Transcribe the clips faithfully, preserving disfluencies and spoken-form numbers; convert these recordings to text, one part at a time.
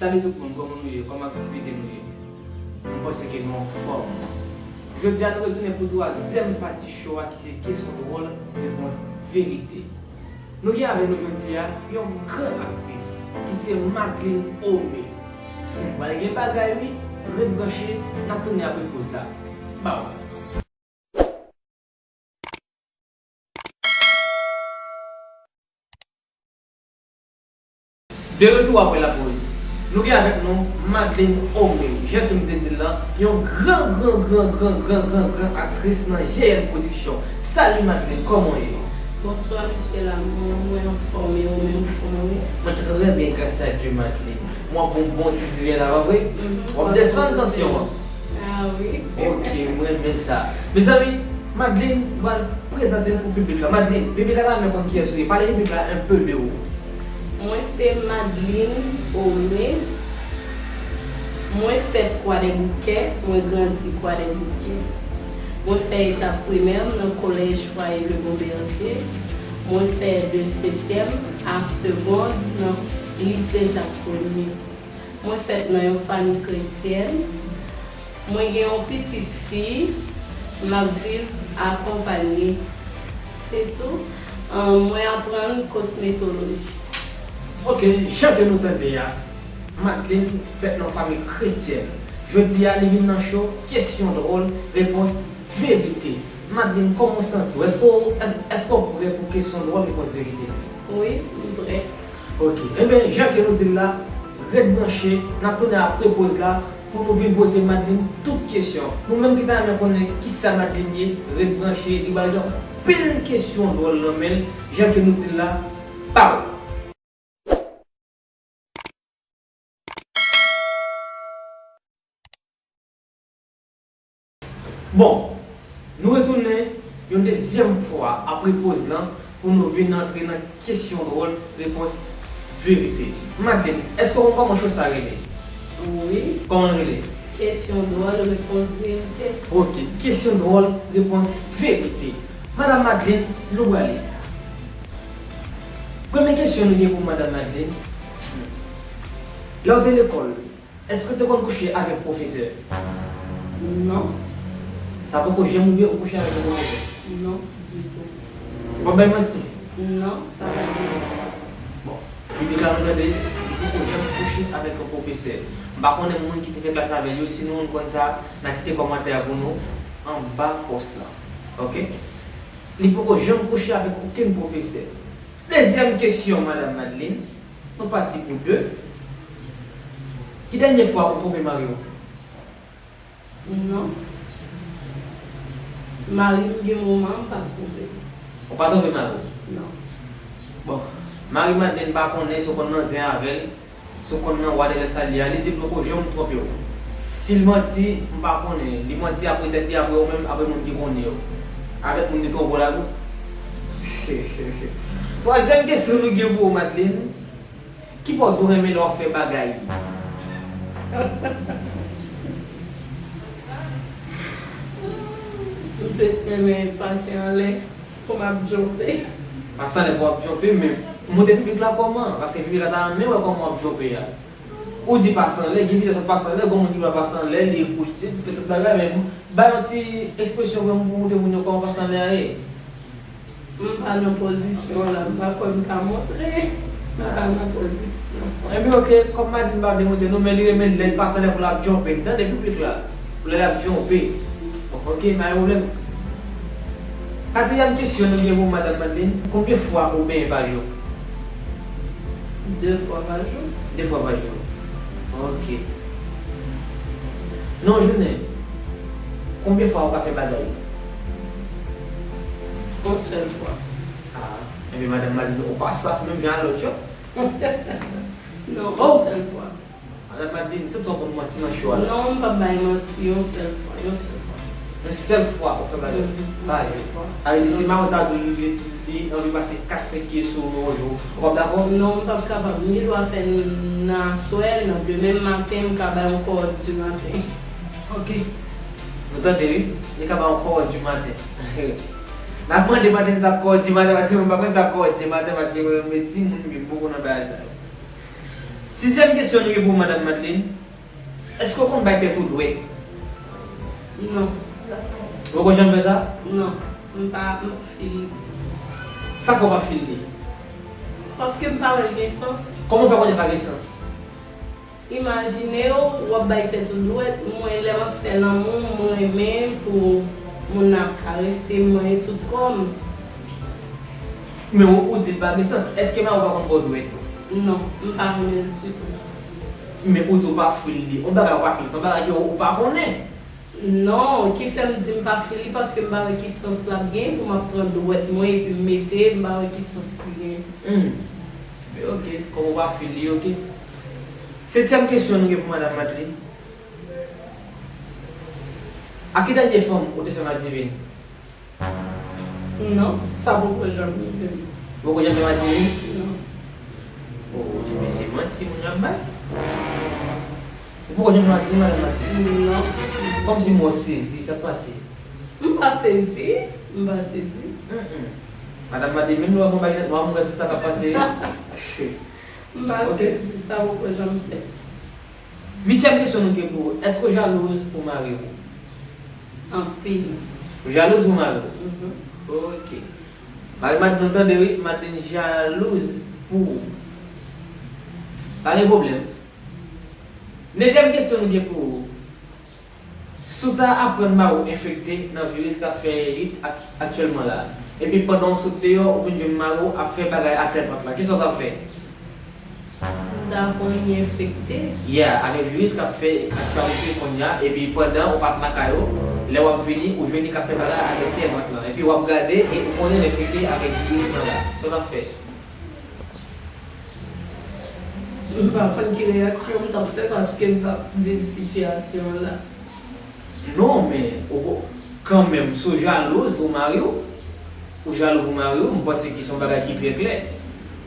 Salut tout moun, kòman nou ye? Kòman aktivite nou ye? M panse ke nou anfòm. Jodi a nou retounen pou twazyèm pati show a ki se kesyon dwòl, repons verite. Nou gen avèk nou jodi a yon gran aktris ki se Madeleine Homé. Hmm, pral gen bagay wi, ret branche, n ap tounen apre poz la. Baw. De retou apre lapoz. Nou gen avèk nou Madeleine Homé, jan ke m te di l lan, yon gran, gran, gran, gran, gran, gran, gran aktris nan G N Production. Salut Madeleine, kòman w ye? Bonswa, mesye Lamour. Mwen anfòm, e ou menm, kòman w ye? Mwen trè byen, gras a Dye, Madeleine. Mwen ap yon bon ti diven la, pa vre? Mhm. W ap desann tansyon an. Ah wi. Ok, mwen renmen sa. Mezanmi, Madeleine pral prezante l pou piblik la. Madeleine, piblik la ta renmen konn kiyès ou ye. Pale piblik la un peu de ou. Mwen se Madeleine Homé. Mwen fèt Kwadèboukè, mwen grandi Kwadèboukè. Mwen fè etap primè m nan kolèj Foyer Le Bon Berger. Mwen fè de setyèm a segond nan lise Jacques Premier. Mwen fèt nan yon fanmi kretyèn. Mwen gen yon pitit fi, m ap viv akonpanye. Se tou. Ahn, mwen aprann kosmetoloji. Ok, jan ke nou tande a, Madeleine fèt nan fanmi kretyèn. Jodi a, li vin nan show kesyon dwòl, repons verite. Madeleine, kòman w santi w? Èske w, èske, èske w prè pou kesyon dwòl, repons verite? Wi, m prè. Ok. Enben, jan ke nou di l la, ret branche, n ap tounen apre poz la pou nou vin poze Madeleine tout kesyon. Nou menm ki ta renmen konnen kisa Madeleine ye, ret branche, li pral gen anpil kesyon dwòl nan men l, jan ke nou di l la, pow! Bon, nou retounen yon dezyèm fwa apre poz lan pou nou vin antre nan kesyon dwòl, repons verite. Madeleine, èske w konn kòman show sa rele? Wi. Kòman l rele? Kesyon dwòl, repons verite. Ok, kesyon dwòl, repons verite. Madanm Madeleine, nou prale. Premye kesyon nou gen pou Madanm Madeleine. Lè w te lekòl, èske w te konn kouche avèk pwofesè? Non. Sa poko janm rive ou kouche avèk yon pwofesè? Non, ditou. W ap bay manti? Non, sa pa rive. Bon, piblik la nou tande, li poko janm kouche avèk yon pwofesè. M pa konnen moun ki te fè klas avè l yo, si nou konn sa, n a kite kòmantè a pou nou anba pòs la. Ok? Li poko janm kouche avèk okenn pwofesè. Dezyèm kesyon, Madanm Madeleine. Nou pati pou de. Ki dènye fwa ou twonpe mari w? Non. Mari m gen moman m pa twonpe. Ou pa twonpe mari w? Non. Bon, mari Madeleine pa konnen si w konn nan zen avè l, si w konn nan whatever sa l ye a, li di l poko janm twonpe w. Si l manti, m pa konnen. Li manti apre tèt li, apre ou menm, apre moun ki konnen w. Avèk moun li twonpe w la tou. Twazyèm kesyon nou gen pou ou, Madeleine. Ki pòz ou renmen lè w ap fè bagay? M plis renmen pase anlè pou m ap djòpe. Pase anlè pou w ap djòpe, men montre piblik la kòman, paske piblik la ta renmen wè kòman w ap djòpe a. Ou di pase anlè, gen plizyè sòt pase anlè, gen moun ki vle pase anlè, li kouche, li fè tout bagay, men bay yon ti ekspresyon pou montre moun yo kòman pase anlè a ye. M pa nan pozisyon la, m pa kwè m ka montre. M pa nan pozisyon. Ebyen, ok, kòm Madeleine pa vle montre nou, men li renmen lè l pase anlè pou l ap djòpe. N tande piblik la. Pou lè l ap djòpe. Ok, pa gen pwoblèm. Katriyèm kesyon nou gen pou Madanm Madeleine. Konbyen fwa ou benyen pa jou? De fwa pa jou. De fwa pa jou. Ok. Nan yon jounen, konbyen fwa ou ka fè bagay? Yon sèl fwa. Ah, ebyen, Madanm Madeleine, ou pa saf menm jan a lòt yo. Non, yon sèl fwa. Madanm Madeleine, se sa w konn manti nan show a la. Non, m p ap bay manti, yon sèl fwa, yon sèl fwa. Yon sèl fwa ou fè bagay pa jou. Sa vle di si mari w ta di w li, li anvi pase kat senk kiyès sou ou nan yon jou, ou p ap dakò? Non, m p ap kapab. M gen dwa fè l nan aswè, nan demen maten, m ka bay yon kòd di maten. Ok. Nou tande wi, li ka bay yon kòd di maten. N ap mande maten sa kòd di maten, paske mwen pa konn sa kòd di maten, paske mwen, mwen timoun, m poko nan bagay sa yo. Sizyèm kesyon nou gen pou ou, Madanm Madeline. Èske w konn bay tèt ou dwèt? Non. Ou poko janm fè sa? Non. M pa, m pa fil li. Sa fè w pa fil li? Paske m pa wè l gen sans. Kòman w fè konnen pa gen sans? Imajine w, w ap bay tèt ou dwèt, mwen lè m ap fè lanmou, mwen renmen pou moun nan ap karese mwen e tout kò m. Men ou, ou di l pa gen sans. Èske mari w pa konn ba w dwèt? Non, m pa renmen l ditou. Men ou di w pa fil li. Yon bagay ou pa fil, se yon bagay ke ou, ou pa konnen. Non, ki fè m di m pa fil li, paske m pa wè ki sans l ap gen pou m ap pran dwèt mwen epi m mete, m pa wè ki sans li gen. Hmm. Men ok, kòm ou pa fil li, ok. Setyèm kesyon nou gen pou Madanm Madeline. A ki dènye fanm ou te fè madivin? Non, sa poko janm rive m. Ou poko janm fè madivin? Non. Oh, men se manti moun nan bay. Ou poko janm fè madivin, Madanm Madeline? Non. Kòmsi m wè w sezi, sa k pase? M pa sezi, m pa sezi. Mm-mm. Madanm Madeline, menm lè w ap anba linèt nwa, m wè tout sa k ap pase. M pa Ok. Sezi, sa poko janm fèt. Uityèm kesyon nou gen pou ou, èske w jalouz pou mari w? Anpil. Ou jalouz pou mari w? Mhm. Ok. Mari Madeline, nou tande wi, Madeline jalouz pou ou. Pa gen pwoblèm. Nevyèm kesyon nou gen pou ou. Si w ta aprann mari w enfekte nan viris k ap fè it ak- aktyèlman la, epi pandan w sot deyò, ou vin jwenn mari w ap fè bagay a sèvant lan, kisa w t ap fè? Si m ta aprann li enfekte. Yeah, avèk viris k ap fè aktyalite kounye a, epi pandan ou pa t lakay ou, lè w ap vini, ou jwenn li k ap fè bagay avèk sèvant lan, epi w ap gade e ou konnen l enfekte avèk viris lan la, sa w t ap fè? M pa konn ki reyaksyon m t ap fè paske m p ap viv sitiyasyon an la. Non, men ou kanmenm, si w jalouz pou mari w, ou jalou pou mari w, m panse ki se yon bagay ki trè klè.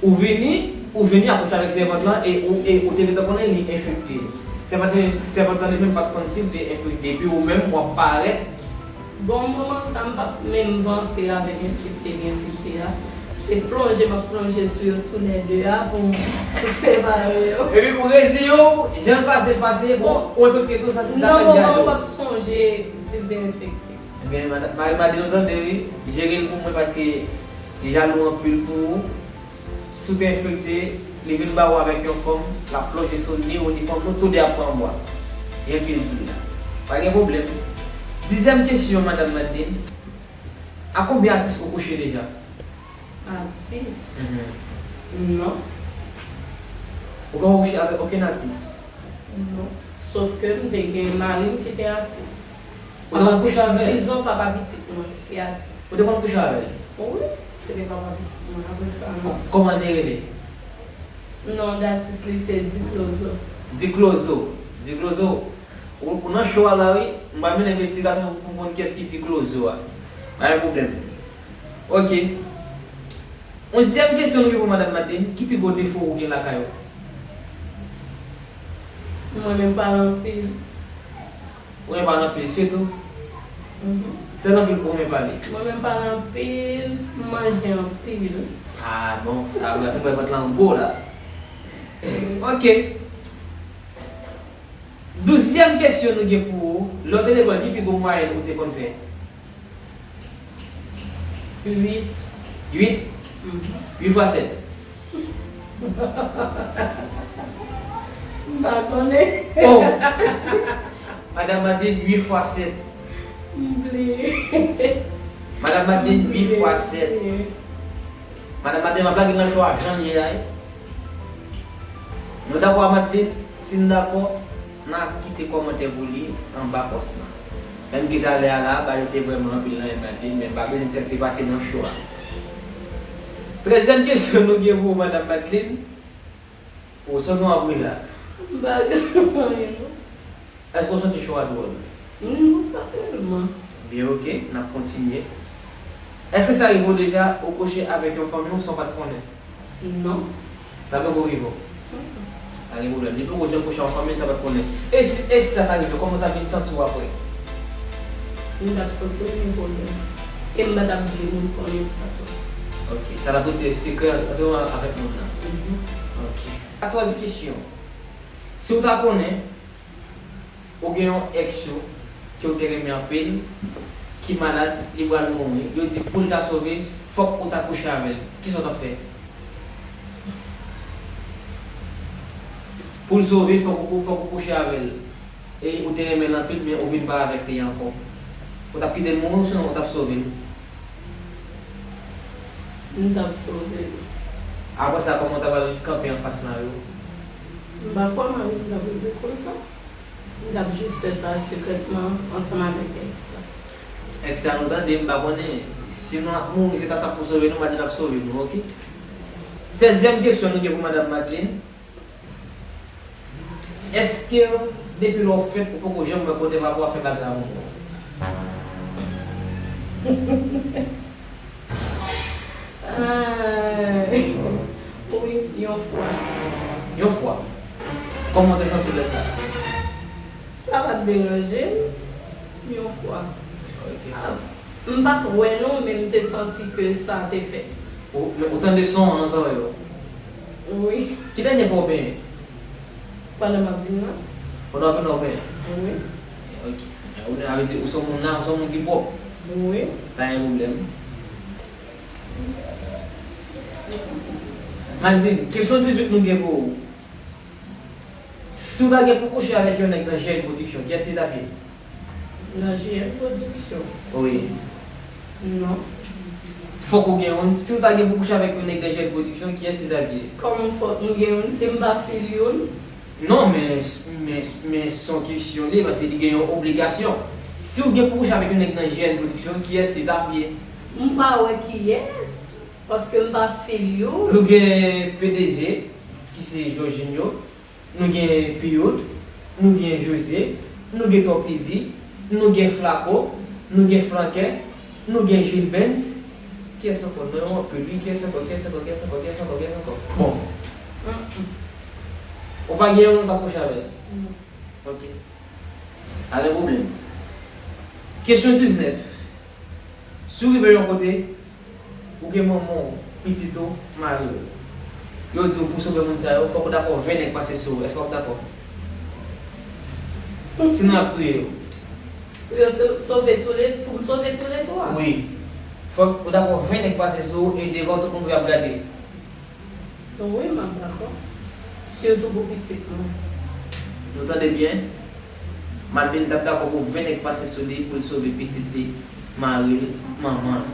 Ou vini, ou jwenn li akouche avèk sèvant lan e ou, e ou te gentan konnen li enfekte. Sèvant, sèvant lan li menm pa t konn si l te enfekte, epi ou menm w ap parèt. Bon, moman sa, m p ap menm panse avèk enfekte, gen enfekte a. Se plonje m ap plonje sou yo toulède a pou m, pou m separe yo. Epi pou reziye w, jan l pase l pase, bon, ou enfekte tou, sa se Nan zafè moman djab an, m yo. P ap sonje si m te enfekte. Ebyen, mari Madeline, nou tande wi, jere l pou mwen paske li jalou anpil pou ou. Si w te enfekte, li vin ba ou avèk yon fanm, l ap plonje sou ni ou ni fanm nou, tou de ap pran bwa. Jan ke l di la. Pa gen pwoblèm. Dizyèm kesyon, Madanm Madeline. A konbyen atis ou kouche deja? Atis? Mhm. Non. Ou pa kouche avèk okenn atis? Non. Sof ke m te gen mari m ki te atis. Ou te konn kouche avè l? Dizon papa pitit mwen, se atis. Ou te konn kouche avè l? Wi, se te papa pitit mwen, apre sa non. Kòman l te rele? Non, datis li se Diklozo. Diklozo. Diklozo. Ou, ou nan cho a la wi. M pral mennen envestigasyon pou m konn kiyès ki Diklozo a. Pa gen pwoblèm. Ok. Onzyèm kesyon nou gen pou Madanm Madeline, ki pi gwo defo ou gen lakay ou? Mwen menm pale anpil. Ou renmen pale anpil, sitou? Mhm. Sèl anpil ou renmen pale? Mwen menm pale anpil, m manje anpil. Ah bon, sa vle di vant lan gwo la. Ok. Douzyèm kesyon nou gen pou ou, lè w te lekòl, ki pi gwo mwayèn ou te konn fè? Uit. Uit? Uit fwa sèt. M pa konnen. Oh! Madanm Madeline uit fwa sèt. M bliye. Madanm Madeline uit fwa sèt. Madanm Madeline, m ap lage l nan cho a jan l ye a wi. Nou dakò a Madeline? Si n dakò, n a kite kòmantè pou li anba pòs lan. Menm ke talè a la, bagay yo te vrèman anpil nan men Madeline, men m pa bezwen di sa k te pase nan cho a. Trèzyèm kesyon nou gen pou ou, Madanm Madeline. Ou santi w ap ri la. M pa gen anyen non. Èske w santi cho a dwòl? Non, pa tèlman. Byen, ok, n ap kontinye. Èske sa rive w deja ou kouche avèk yon fanmi w san w pa t konnen? Non. Sa poko rive w? Mm-mm. Pa gen pwoblèm. Li poko janm kouche ak yon fanmi l san w pa t konnen. E si, e si sa ta rive, kòman w ta vin santi w apre? M t ap santi m gen pwoblèm. E m pa t ap vle moun konnen sa tou. Ok. Sa t ap rete sekrè ant ou avèk moun nan? Mhm. Ok. Katòz kesyon. Si w ta konnen, ou gen yon ex ou ke w te renmen anpil, ki malad, li pral mouri. Yo di pou l ta sove, fòk ou ta kouche avè l. Kisa w t ap fè? Pou l sove, fòk ou, fòk ou kouche avè l. E ou te renmen l anpil, men ou vin pa avèk li ankò. Ou t ap kite l mouri, osinon ou t ap sove l? M t ap sove l. Apre sa, kòman w ta pral kanpe anfas mari w? M pa kwè mari m t ap rive konn sa. M t ap jis fè sa sekrètman ansanm avèk ex la. Ex la, nou tande, m pa konnen si nou ap mouri, se ta sa pou sove nou, Madeline ap sove nou, oke? Sèzyèm kesyon nou gen pou Madanm Madeline. Èske depi lè w fèt, ou poko janm wè kote papa w ap fè bagay ankò? Wi, yon fwa. Yon fwa. Kòman w te santi w lè sa? Sa pa t deranje m, yon fwa. M pa t wè non, men m te santi ke sa te fèt. Ou, men ou tande son an nan zòrèy ou? Wi. Ki dènye fwa ou benyen? Pandan m ap vin la. Pandan w ap vin la ou benyen? Wi. Ok. Ou, sa vle di ou se yon moun la, ou se yon moun ki pwòp? Wi. Pa gen pwoblèm. Madeline, kesyon dizuit nou gen pou ou. Si w ta gen pou kouche avèk yon nèg nan J N Production, kiyès li t ap ye? Nan J N Production? Wi. Non. Fòk ou gen youn. Si w ta gen pou kouche avèk yon nèg nan J N Production, kiyès li t ap ye? Kòman fòk m gen youn si m pa fil youn? Non, men, men, men se yon kesyon li, paske li gen yon obligasyon. Si w gen pou kouche avèk yon nèg nan J N Production, kiyès li t ap ye? M pa wè kiyès, paske m pa fil youn. Nou gen P D G, ki se Jorginho. Nou gen Piyot, nou gen Jose, nou gen Top Easy, nou gen Flaco, nou gen Flankè, nou gen Gilbens. Kiyès ankò? Non, yo anpil wi. Kiyès ankò? Kiyès ankò? Kiyès ankò? Kiyès ankò? Kiyès ankò? Bon. Ou pa gen yon moun k ap kouche avè l? Ok. Pa gen pwoblèm. Kesyon diznèf. Si w rive yon kote, ou gen manman w, pitit ou, mari w. Yo di w pou sove moun sa yo, fòk ou dakò ven nèg pase sou ou. Èske w ap dakò? Sinon, y ap touye yo. Pou yo so- sove tou le, pou m sove tou le twa? Wi. Fòk ou dakò ven nèg pase sou ou e devan tout moun pou y ap gade. Wi, m ap dakò. Sitou pou pitit mwen. Nou tande byen? Madeline t ap dakò pou ven nèg pase sou li pou l sove pitit li, mari l, manman l.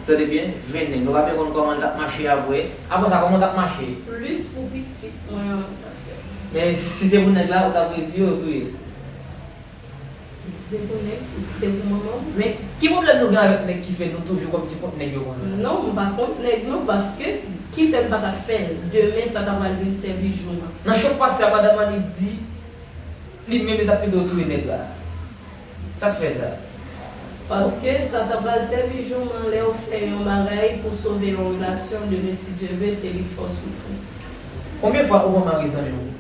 Tande byen, ven nèg. Nou pa byen konn kòman l t ap mache apre. Apre sa, kòman w t ap mache? Plis pou pitit mwen an, m t ap fè. Men si se pou nèg la, ou t ap rezile ou touye l? Si se te pou nèg, si se te pou manman m. Men ki pwoblèm nou gen avèk nèg ki fè nou toujou kòmsi kont nèg yo konsa? Non, m pa kont nèg non, paske ki fè m pa t ap fè l? Demen sa ta pral vin sèvi jou m. Nan show pase a, madanm Annie di li menm li t ap pito touye nèg la. Sa k fè sa? Paske sa ta pral sèvi jou m lè w fè yon bagay pou sove yon relasyon, demen si Dye vle, se li k fè w soufri. Konbyen fwa ou pran mari zanmi w?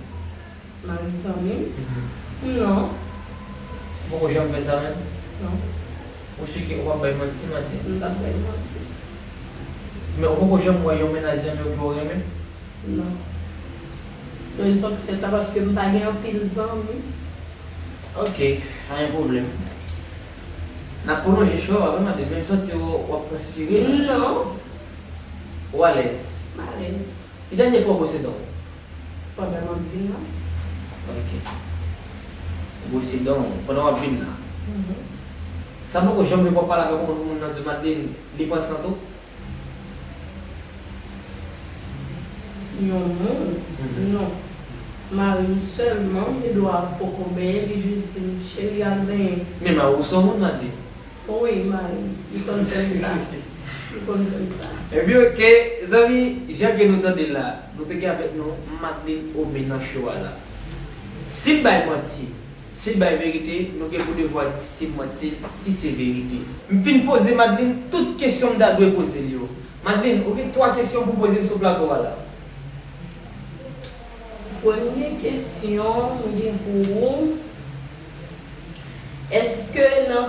Mari zanmi m? Non. Ou poko janm fè sa menm? Non. Ou si ke ou p ap bay manti, Madeline? M p ap bay manti. Men ou poko janm wè yon mennaj zanmi w ke w renmen? Non. Rezon k fè sa, paske m pa gen anpil zanmi. Ok, pa gen pwoblèm. N ap pwolonje show a, wi, Madeline, men m santi w, w ap transpire la. Non. Ou alèz? M alèz. Ki dènye fwa w bwose dan w? Pandan m ap vin la. Ok. Ou bwose dan w pandan w ap vin la. Mhm. Sa poko janm rive w pale avèk yon moun, moun nan di w, Madeline, li pran san tou? Yon moun? Mhm. Non. Mari m sèlman, m gen dwa poko benyen, li jis di m, cheri, al benyen. Men mari w se yon moun, Madeline. Wi, mari m. Li konn fè m sa. Li konn fè m sa. Ebyen, ok, zanmi, jan ke nou tande l la, nou te gen avèk nou Madeline Aubin nan show a la. Si l bay manti, si l bay verite, nou gen pou devwa di si l manti, si se verite. M fin poze Madeline tout kesyon m ta dwe poze l yo. Madeline, ou gen twa kesyon pou poze m sou plato a la. Premye kesyon m gen pou ou, èske nan,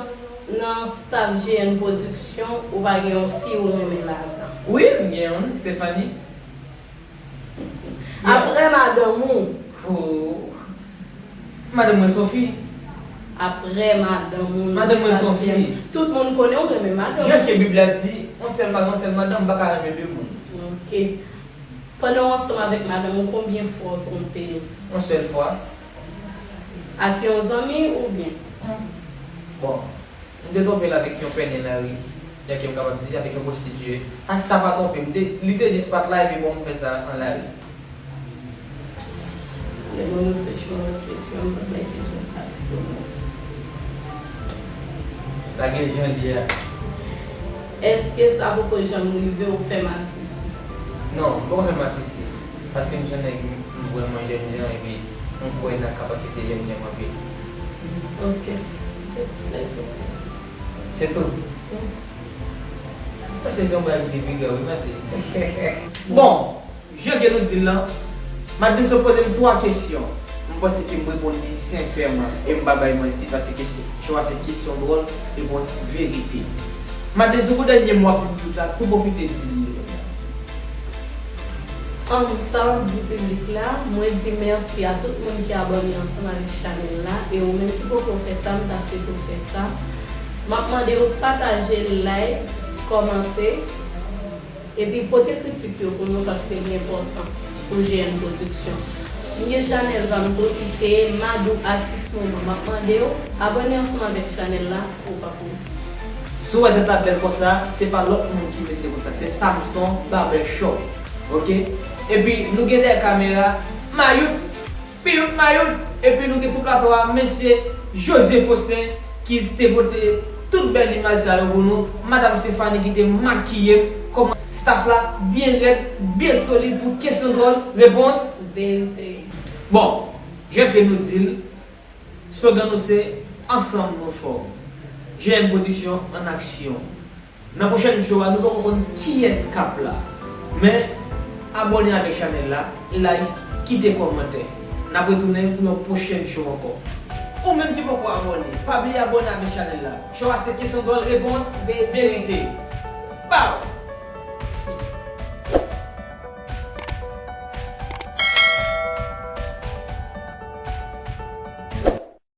nan staff G N Production, ou pa gen yon fi ou renmen ladan? Wi, m gen youn, Stephanie. Apre madanm ou? Madanm mwen se yon fi. Apre madanm ou nan Madanm mwen se yon kazyèm. Fi. Tout moun konnen ou renmen madanm. Jan ke Bib la di, yon sèl madanm, yon sèl madanm pa ka renmen de moun. Ok. Pandan w ansanm avèk madanm ou, konbyen fwa w twonpe yo? Yon sèl fwa. Ak yon zanmi oubyen? Bon, m te twonpe l avèk yon pènen lari, jan ke m kapab di, avèk yon pwostitiye. A sa pa twonpe m, m te, li te jis pa t la epi bon m fè sa an lari. Lè mwen reflechi yon lòt kesyon, m pa bay kesyon sa a pito non. Lage jan l ye a. Èske sa poko janm rive w fè masisi? Non, m poko fè masisi. Paske m se yon nèg, m vrèman jènjan epi m kwè nan kapasite jènjan m anpil. Ok. Se tou. Se tou. Mwen se yon bagay ki te pi grav, wi, Matin. Bon, jan ke nou di l lan, Matin se poze m twa kesyon. M panse ke m reponn li sensèman e m pa bay manti paske kesyon, cho a se kesyon dwòl, repons verite. Matin, sou kou dènye mo w ap di piblik la, tou pwofite di li. Ann, sa w ap di piblik la, mwen di mèsi a tout moun ki abòne ansanm avèk chanèl la, e ou menm ki poko fè sa, m ta swete w fè sa. M ap mande w pataje l, like, kòmante, epi pote kritik yo pou nou paske li enpòtan pou G N Production. M gen chanèl pa m tou ki se Madou Atis Moman. M ap mande w abòne ansanm avèk chanèl la pou w pa kouri. Si w wè tèt la bèl konsa, se pa lòt moun ki mete konsa, se Samson Barber Shop. Ok? Epi nou gen dèyè kamera, Mayout, Piyout Mayout, epi nou gen sou plato a mesye José Faustin ki te pote tout bèl imaj sa yo pou nou, Madam Stéphanie ki te makiye m, kòman staff la byen rèd, byen solid pou kesyon dwòl, repons Verite. Bon, jan ke nou di l, slogan nou se Ansanm nou fò. G N Production an aksyon. Nan pwochèn show a, nou poko konn kiyès k ap la. Men, abòne avèk chanèl la, like, kite kòmantè. N ap retounen pou yon pwochèn show ankò. Ou menm ki poko abòne, pa bliye abòne avèk chanèl la. Show a se kesyon dwòl, repons verite. Pow!